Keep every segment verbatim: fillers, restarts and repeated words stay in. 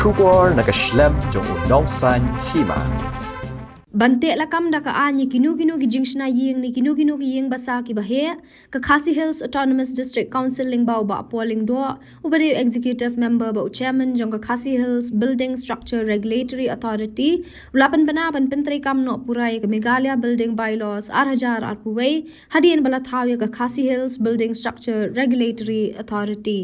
Khubor na ka shlem jong u nongsan hima. Ban teh lakam da ka aiñ ïa kino kino ki jingshna ïing ne kino kino ki ïing basa kiba heh, ka Khasi Hills Autonomous District Council lyngba u Bah Paul Lyngdoh, uba dei u Executive Member bad u Chairman jong ka Khasi Hills Building Structure Regulatory Authority, u la pynbna ban pyntreikam noh pura ïa ka Meghalaya Building Bylaws ar hajar arphew wei, hadien ba la thaw ïa ka Khasi Hills Building Structure Regulatory Authority.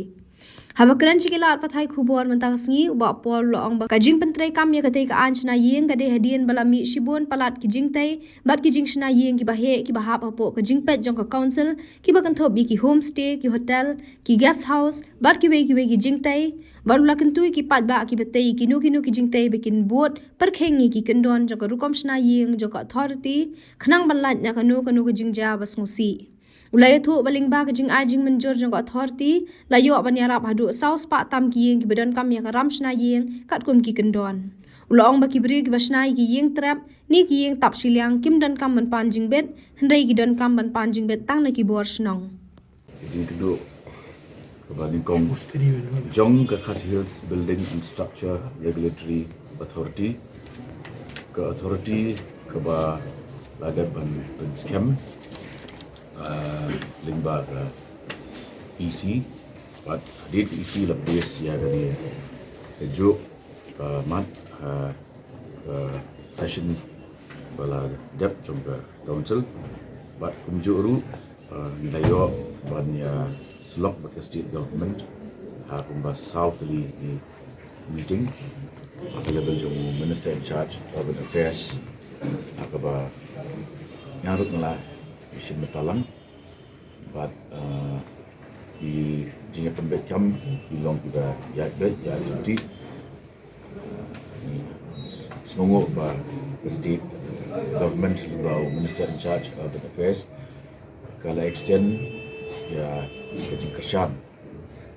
Haba kren sha ki lad pathai khubor mynta ka sngi, u Bah Paul u la ong ba ka jingpyntreikam ïa katei ka aiñ shna ïing ka dei hadien ba la mih shibun palat ki jingtei bad ki jingshna ïing kiba heh kiba hap hapoh ka jingpeit jong ka council, kiba kynthup ïa ki homestay, ki hotel, ki guest house bad kiwei kiwei ki jingtei. Bad u la kyntu ïa ki paidbah kiba tei ïa kino kino ki jingtei ba kin bud pyrkhing ïa ki kyndon jong ka rukom shna ïing jong ka authority, khnang ban lait na kano kano ka jingjia ba sngewsih. U la ïathuh ba lyngba ka jingai jingmynjur jong ka authority, la ïoh ban ïarap haduh saw spah tam ki ïing kiba donkam ïa ka ram shna ïing katkum ki kyndon. U la ong ba ki briew kiba shna ïa ki ïing trep ne ki ïing tap shiliang kim donkam ban pan jingbit, hynrei ki donkam ban pan jingbit tang na ki bor shnong. Ka jingkynduh kaba nyngkong jong ka Khasi Hills Building and Structure Regulatory Authority, ka authority kaba la dep ban pynskhem, ah, lyngba ka E C, bad hadien ka E C la pass ïa kane kajuh ka mat, ah, ka session ba la dep jong ka council, bad kumjuh ruh, ah, ngi la ïoh ban ïa syllok bad ka state government ha kumba saw tylli ki meeting ha ka level jong u Minister in charge Urban Affairs, ha kaba nga ruh nga la shim bynta lang. Bad, ah, ki jingïapynbeit kam ki long kiba ïaid beit ïaid juti. Sngewnguh ba ka state government lyngba u Minister in charge Urban Affairs ka la extend ïa ka jingkyrshan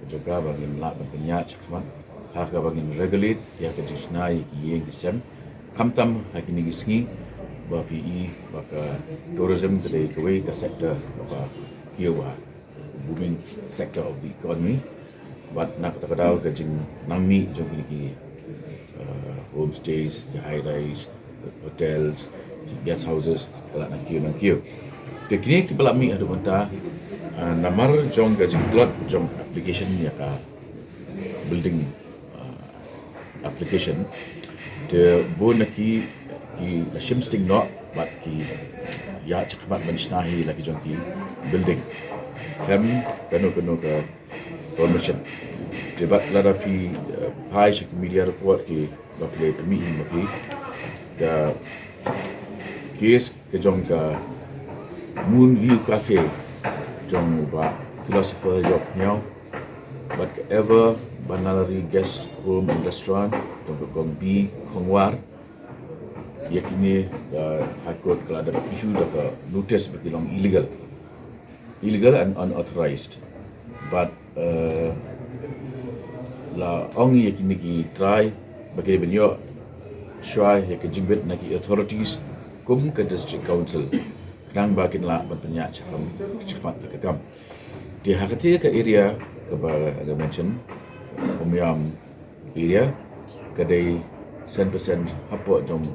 jong ka ba ngin lah ban pynïaid shakhmat ha kaba ngin regulate ïa ka jingshna ïa ki ïing ki sem, khamtam ha kine ki sngi ba phi i ba ka tourism ka dei kawei ka sector kaba kiew bha, booming sector of the economy. Bad na kata ka daw ka jingnang mih jong kine ki, uh, homestays, ki high rise, hotels, ki guest houses, ka la nang kiew nang kiew. Te kine kiba la mih haduh mynta, uh, namar jong ka jingtlot jong application ïa ka building, uh, application. Te bun na ki, ki la shim sting noh bad ki ïaid shakhmat ban shna hi la ki jong ki building khlem kano kano ka permission. Te bad lada phi, eh, phai sha ki media report kiba phi la pynmih hi ma phi, ka case ka jong ka Moonview Cafe jong u Bah Philosopher Ïoh Pynïaw bad ka Ever Banalari Guest Home and Restaurant jong ka Kong B Khongwar. Ïa kine, uh, High Court ka la dep issue da ka notice ba ki long illegal. Illegal and unauthorized. Bad, uh, la ong ïa kine ki trai ba ki dei ban ïoh shuwa ïa ka jingbit na ki authorities kum ka District Council, khnang ba kin lah ban pynïaid shakhmat ïa ka kam. Te ha katei ka area kaba nga mention, Umiam area, ka dei saiñ percent hapoh jong u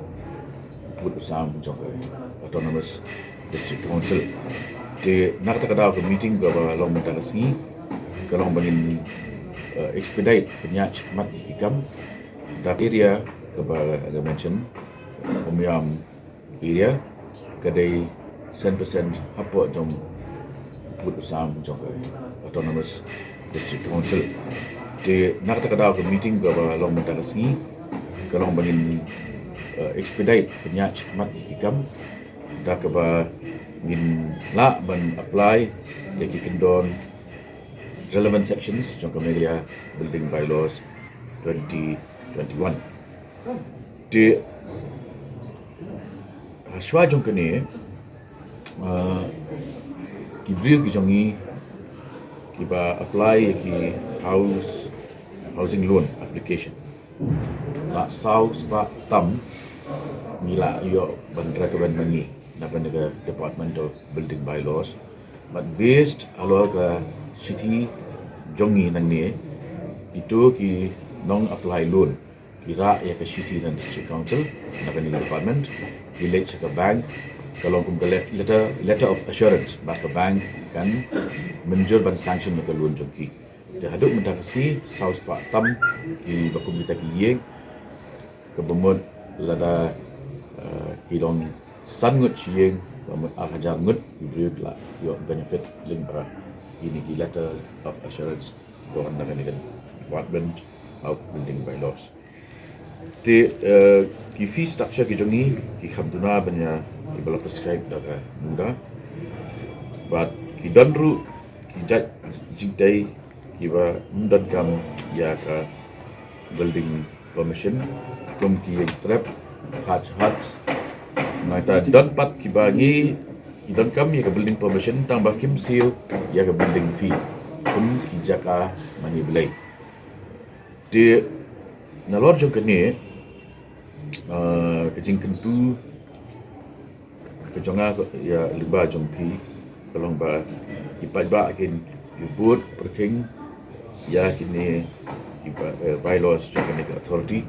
pud u sam jong ka Autonomous District Council. Te na kata ka daw ka meeting kaba long mynta ka sngi ka long ba ngin, eh, expedite pynïaid shakhmat ïa ki kam da ka area kaba nga mention, Umiam area, ka dei saiñ percent hapoh jong u pud u sam jong ka Autonomous District Council. Te na kata ka daw ka meeting kaba long mynta ka sngi ka long ba ngin, eh, expedite pynïaid shakhmat ïa ki kam da kaba ngin lah ban apply ïa ki kyndon relevant sections jong ka Meghalaya Building Bylaws twenty twenty-one. Te ha shuwa jong kane, uh, ki briew ki jong ngi kiba apply ïa ki house, housing loan application, la saw spah tam ngi la ïoh ban recommend ma ngi na ka Department of Building Bylaws. Bad based halor ka shithi jong ngi nangne, kito ki nong apply loan Ki rah ïa ka shithi na District Council, na kane ka department, ki leit sha ka bank, ka long kum ka le-, letter, letter of assurance ba ka bank kan mynjur ban sanction ïa ka loan jong ki. Te haduh mynta ka sngi, saw spah tam kiba kum kita ki ïing, kaba mut lada, eh, ki long san ngut shi ïing, ba mut ar hajar ngut ki briew ki la ïoh benefit lyngba kine ki letter of assurance jong kane ka Department of Building Bylaws. Te, eh, ki fee structure ki jong ngi ki kham duna ban ïa kiba la prescribe da ka MUDA. Bad ki don ruh ki jait jingtei kiba ym donkam ïa ka building permission, kum ki ïing trep, thatch huts. Nangta don pat kiba ngi, ki donkam ïa ka building permission tang ba kim siew ïa ka building fee, kum ki jaka mane Blei. Te nalor jong kane, ah, ka jingkyntu ka jong nga ïa lyngba jong phi ka long ba ki paidbah kin ïa bud pyrkhing ïa kine ki ba-, eh, bylaws jong kane ka authority.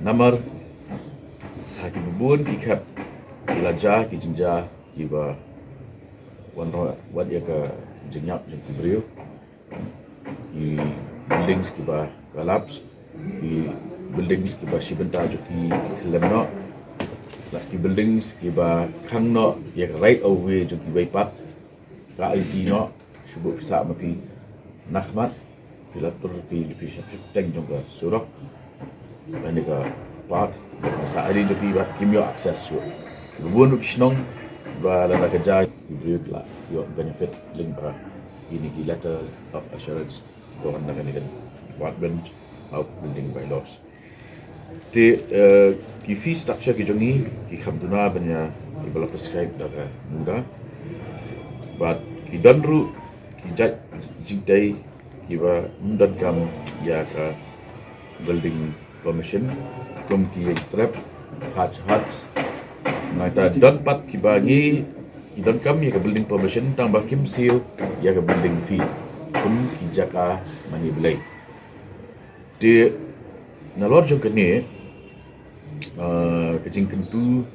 Namar ha ki bun ki khep ki la jia ki jingjia kiba wanrah wat ïa ka jingïap jong ki briew. Ki buildings kiba collapse, ki buildings kiba shi bynta jong ki khlem noh, la ki buildings kiba khang noh ïa ka right of way jong kiwei pat, ka aiti noh, shu buh pisa ma phi na khmat, phi la tur phi, phi shaphrang jong ka surok. Lane ka park, sa ri jong ki bad kim ïoh access shuh. Bun ruh ki shnong ba lada ka jia ki briew ki la ïoh benefit lyngba kine ki letter of assurance jong kane ka Department of Building Bylaws. Te, eh, ki fee structure ki jong ngi ki kham duna ban ïa kiba la prescribe da ka MUDA. Bad ki don ruh ki jait jingtei kiba ym donkam ïa ka building permission, kum ki ïing trep, thatch huts. Nangta don pat kiba ngi, ki donkam ïa ka building permission tang ba kim siew ïa ka building fee, kum ki jaka mane Blei. Te nalor jong kane, ah, ka jingkyntu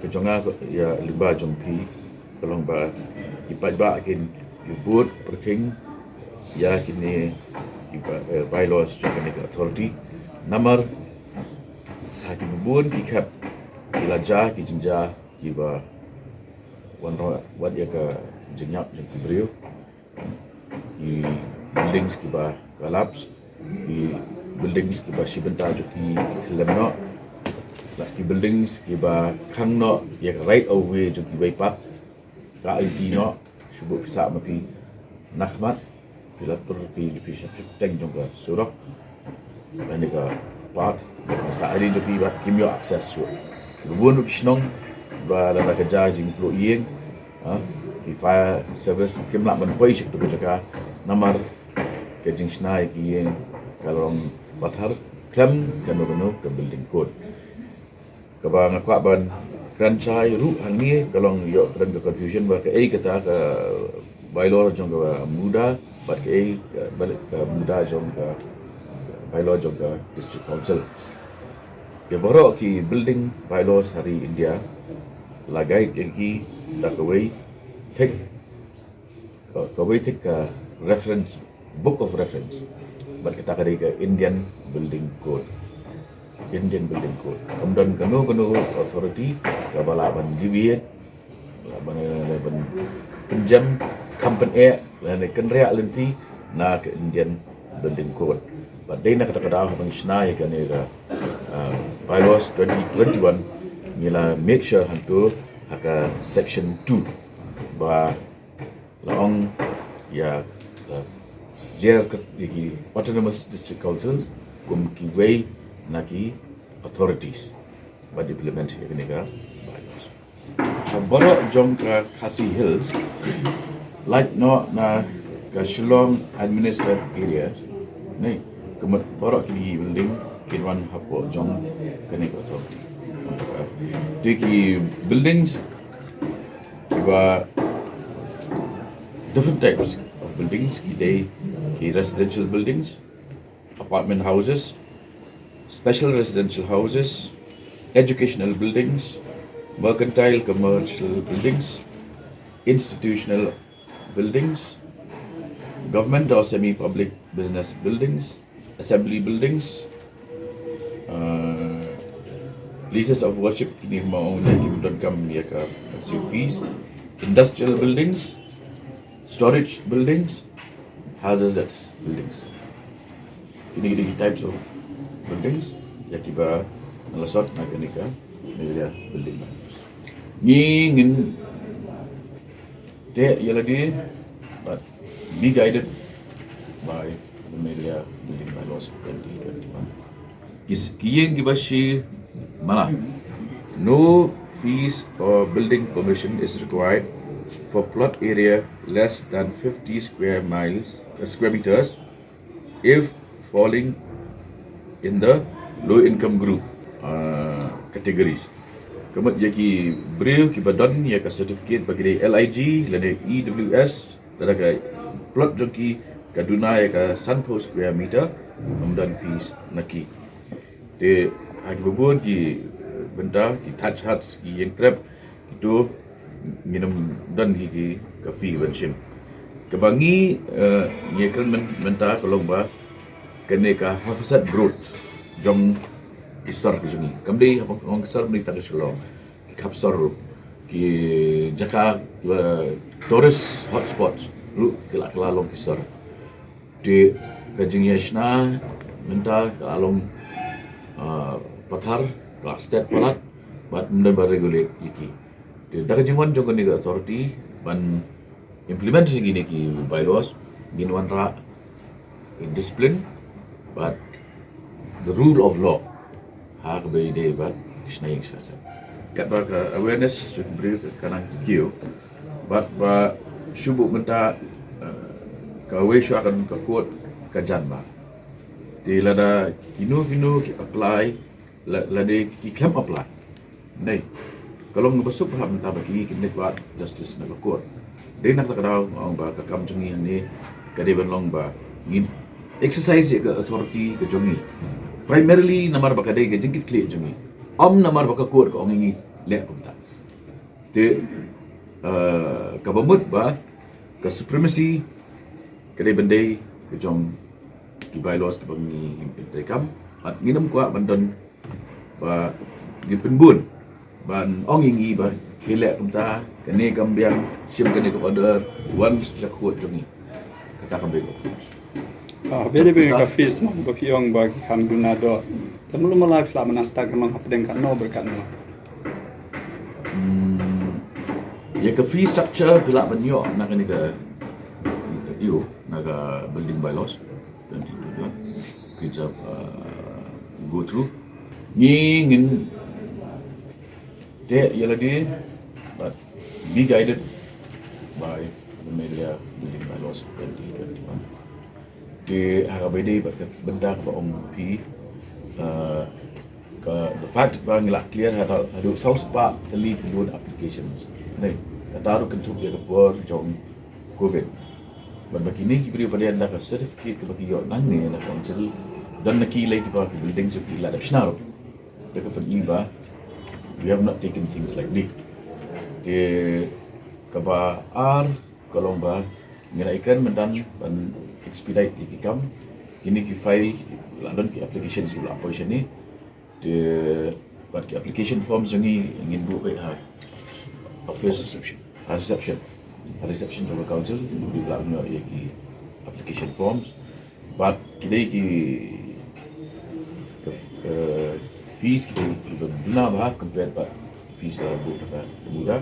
ka jong nga ïa lyngba jong phi ka long ba ki paidbah kin ïa bud pyrkhing ïa kine ki ba-, eh, bylaws jong kane ka authority. Namar ha ki bun ki khep ki la jia ki jingjia kiba wanrah wat ïa ka jingïap jong ki briew. Ki buildings kiba collapse, ki buildings kiba shi bynta jong ki khlem noh, la ki buildings kiba khang noh ïa ka right of way jong kiwei pat, ka aiti noh, shu buh pisa ma phi na khmat, phi la tur phi, phi shaphrang jong ka surok. Lane ka park, sa ri jong ki bad kim ïoh access shuh. Bun ruh ki shnong ba lada ka jia jingpluh ïing, ha, ki fire service kim lah ban poi sha katu ka jaka namar ka jingshna ïa ki ïing ka long pathar khlem kano kano ka building code. Kaba nga kwah ban kren shai ruh hangne ka long ïoh kren ka confusion ba kaei kata ka bylaw jong ka MUDA bad kaei ka balik ka MUDA jong ka bylaw jong ka District Council. Ïa baroh ki building bylaws ha ri India la guide ïa ki da kawei thik, ka, kawei thik ka reference, book of reference. Bad kata ka dei ka Indian Building Code. Indian Building Code. Kam don kano kano authority kaba lah ban deviate, lah ban, lah ban pynjem, kham pyneh, lane kynriah lynti na ka Indian Building Code. Bad dei na kata ka daw haba ngi shna ïa kane ka, ah, bylaws twenty twenty-one, ngi la make sure hangto ha ka section two ba la ong ïa, eh, jer ïa ki autonomous district councils kum kiwei na ki authorities ban implement ïa kane ka bylaws. Ha baroh jong ka Khasi Hills, lait noh na ka Shillong administered areas, ne, ka mut baroh ki building kin wan hapoh jong kane ka authority. Te ki buildings kiba different types of buildings, ki dei ki residential buildings, apartment houses, special residential houses, educational buildings, mercantile commercial buildings, institutional buildings, government or semi-public business buildings, assembly buildings, uh, places of worship, kine ma ong ne ki don kam ïa ka fees, industrial buildings, storage buildings, hazardous buildings. Kine ki types of buildings ïa kiba na la sot na kane ka Meghalaya building. Ngi ngin te ïa lade, but be guided by the Meghalaya Building Bylaws twenty twenty-one. Ki s- ki ïing kiba shi mala. No fees for building permission is required for plot area less than fifty square miles, uh, square meters, if falling in the low income group, uh, categories. Ka mut ïa ki briew kiba don ïa ka certificate ba ki dei L I G lane E W S, lada ka plot jong ki ka duna ïa ka sanphew square meter, ym don fees na ki. Te ha kiba bun ki, eh, bynta, ki thatch huts, ki ïing trep, kito ngin ym don hi ki ka fee ban shim. Kaba ngi, eh, ngi kren myn- mynta ka long ba kane ka haphazard growth jong ki sor ki jong ngi. Kam dei haba ong ki sor, bynta ka Shillong, ki khap sor ruh, ki jaka, eh, tourist hotspots ruh ki la kylla long ki sor. Te ka jingïashna mynta ka la long, ah, pathar, ka la stet palat, bad ym don ba regulate ïa ki. Te da ka jingwan jong kane ka authority ban implement ïa kine ki bylaws, ngin wanrah discipline bad the rule of law ha kaba ïadei bad ki shna ïing shna sem. Katba ka awareness jong ki briew ka nang kiew, bad ba shu bud mynta, eh, kawei shuwa ka don ka court ka jan ba. Te lada kino kino ki apply, la- lada ki khlem apply, dei ka long ba suk ha mynta ba ki kin leit wad justice na ka court. Dei na kata ka daw nga ong ba ka kam jong ngi hangne ka dei ban long ba ngin exercise ïa ka authority ka jong ngi primarily namar ba ka dei ka jingkitkhlieh jong ngi, ym namar ba ka court ka ong ïa ngi leh kumta. Te, eh, kaba mut ba ka supremacy ka dei ban dei ka jong ki bylaws kiba ngi, ngi pyntrei kam. Bad ngin ym kwah ban don ba ngi pynbun ban ong ïa ngi ba khie leh kumta, kane kam biang, shim kane ka order, wan sha court jong ngi. Kata kam biang. Ah, bad dei ba ka fees mo ba ki ong ba ki kham duna doh. Te mulu mala phi lah ban nang tag namar hapdeng katno bad katno. Hmm, ïa ka fee structure phi lah ban ïoh na kane ka, ïoh na ka building bylaws twenty twenty-one. Phi sa, uh, go through. Ngi ngin te ïa lade, but be guided by the Meghalaya Building Bylaws twenty twenty-one. Te ha kaba ïadei bad ka bynta kaba ong phi, uh, ka, the fact ba ngi la clear haduh, haduh saw spah tylli ki loan applications. Dei, kata ruh kynthup ïa ka por jong covid. Bad ba kine ki briew pat ïa da ka certificate kaba ki ïoh nangne na council, don na ki lei kiba ki building jong ki la dep shna ruh. Da ka pyni ba we have not taken things like this. Te kaba ar ka long ba ngi la ïakren mynta ban expedite ïa ki kam. Kine ki file, la don ki applications ki la poi shane. Te bad ki application forms jong ngi ngin buh beit ha office, reception, ha reception, ha reception jong ka council, ngin buh beit ïa ki application forms. Bad ki dei ki, ki, eh, fees ki dei kiba duna bha compared bad fees ba la buh da ka MUDA.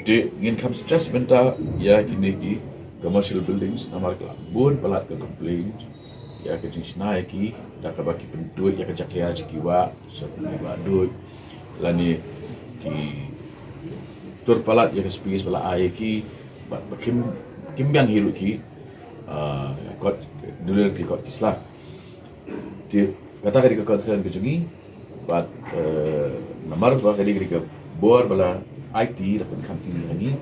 Te ngin kham stress mynta ïa kine ki commercial buildings namar ka la bun palat ka complaint ïa ka jingshna ïa ki da kaba ki pynduid ïa ka jakhlia jong ki wah, sha ki wah duid, lane ki tur palat ïa ka space ba la ai ïa ki, bad ba kim, kim biang hi ruh ki, ah, kot, duh lei ki kot ki sla. Te kata ka dei ka concern ka jong ngi, bad, eh, namar ba ka dei ka dei ka bor ba la aiti, la pynkham ti ha ngi,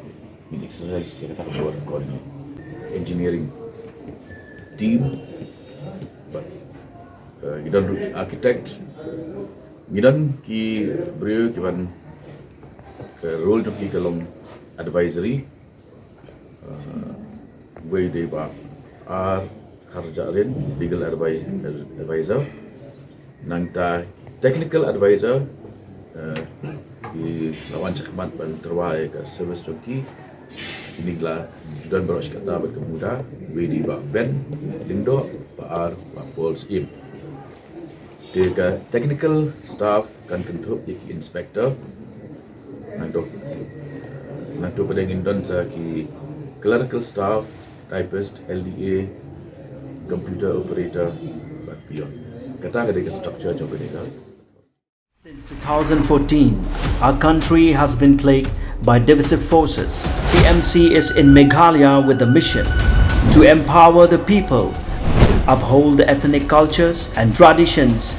ngin exercise ïa kata ka bor ka ngi. Engineering team, bad Ngi don ruh ki architect, ngi don ki briew ki ban, role jong ki ka long advisory. Wei dei Bah R Kharjahrin, legal advisor. Nangta technical advisor, ki la wan shakhmat ban tyrwa ïa ka service jong ki. Kine ki la ju don baroh shi katta bad ka MUDA. Wei dei Bah Ben Lyngdoh, Bah R, Bah Paul Syiem. Te ka technical staff kan kynthup ïa ki inspector. Nangta, nangta pat ngin don sa ki clerical staff, typist, L D A, computer operator, bad peon. Kata ka dei ka structure jong kane ka. Since two thousand fourteen, our country has been plagued by divisive forces. T M C is in Meghalaya with the mission to empower the people, uphold the ethnic cultures and traditions,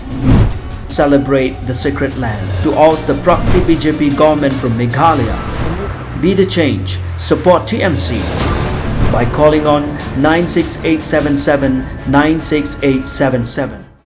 celebrate the sacred land. To oust the proxy B J P government from Meghalaya, be the change, support T M C by calling on nine six eight seven seven nine six eight seven seven.